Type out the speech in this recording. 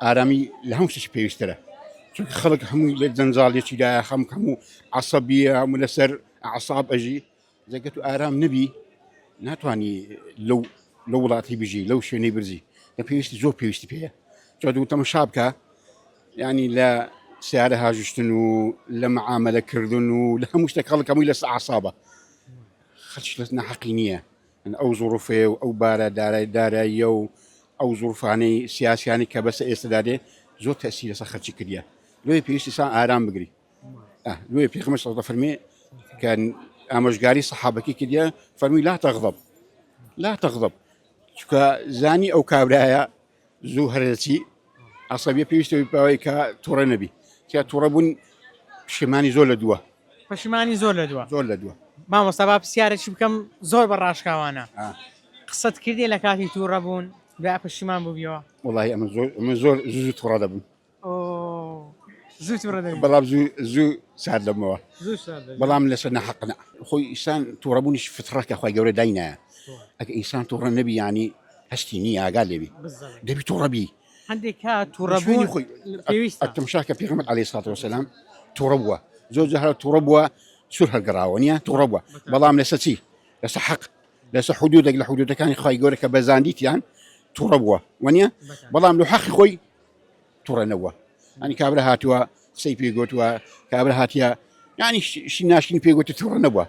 ئارامی لە هەموو شتێکی پێویستترە چونکە خەڵک هەمووی لە جەنجاڵێکیدایە خەم هەموو عەسەبیە هەموو لەسەر ئەعساب ئەژی جەگە تو ئارام نەبی ناتوانانی لەو لە وڵاتی بژی لەو شوێنەی برزی لە پێویستی زۆر پێویستی پێەیە جا دوو تەمەشا بکە ینی لە سیارە هاژشتن و لە معاملەکردن و لە هەموو شتێک خەڵک هەمووی لەسەر ئاسابە خەڵکی لەس ناحەقی نییە ئەو زوڕفەیە و ئەو بارە دارای داراییە و ئەو زوڕفانەی سیاسیانی کە بەسە ئێستادا دێ زۆر تەسی لەسەر خەرچی کردە لۆی پێویستی سان ئارام بگری لۆی پێغەمبەر صلی الله فەرمی کە ئامۆژگاری سەحابەکی کردە فەرمی لا تغضب لا تغضب چونکە زانی ئەو کابرایە زوو هەرەچی عسەبیە پێویستە پاوەی کە تووڕە نەبی چیا تووڕە بوون پشیمانی زۆر لە دووە پەشیمانی زۆر لە دووە زۆر لە دووە مامۆستا با پرسیارێکی بکەم زۆر بە ڕاشکاوانە قسەت کردی لە کاتی تووڕە بوون دوای پەشیمان بوویەوە وڵی ئەمە زۆر ئەمە زۆر زوو تووڕە دەبوو زوو تووڕە دەبی بەڵام زوو زوو سارد دەبمەوە زوو سارد دەبی. بەڵام لەسەر ناحەق نا خۆی ئینسان تووڕەبوونیش فتڕە کە خوای گەورە داینایە ئەگە ئینسان تووڕە نەبی یانی هەستی نییە ئاگا لێبی بالضبط. دەبی تووڕە بی هەندێک کات تووڕەبوون خۆی پێویستە ئەتەمشا کە پێغەمبەر عەلەیهی سڵات وەسەلام تووڕە بووە زۆر جار تووڕە بووە سوور هەڵگەڕاوە نییە تووڕە بووە بەڵام لەسەر چی لەسەر حەق لەسەر حدودێک لە حدودەکانی خوای گەورە کە بەزاندیتیان تووڕە بووە وەنیە بەڵام لە حەقی خۆی تووڕە نەبووە ئەنی کابرا هاتووە قسەی پێ گوتووە کابرا هاتیە ینی شی ناشین پێ گوتی تووڕە نەبووە.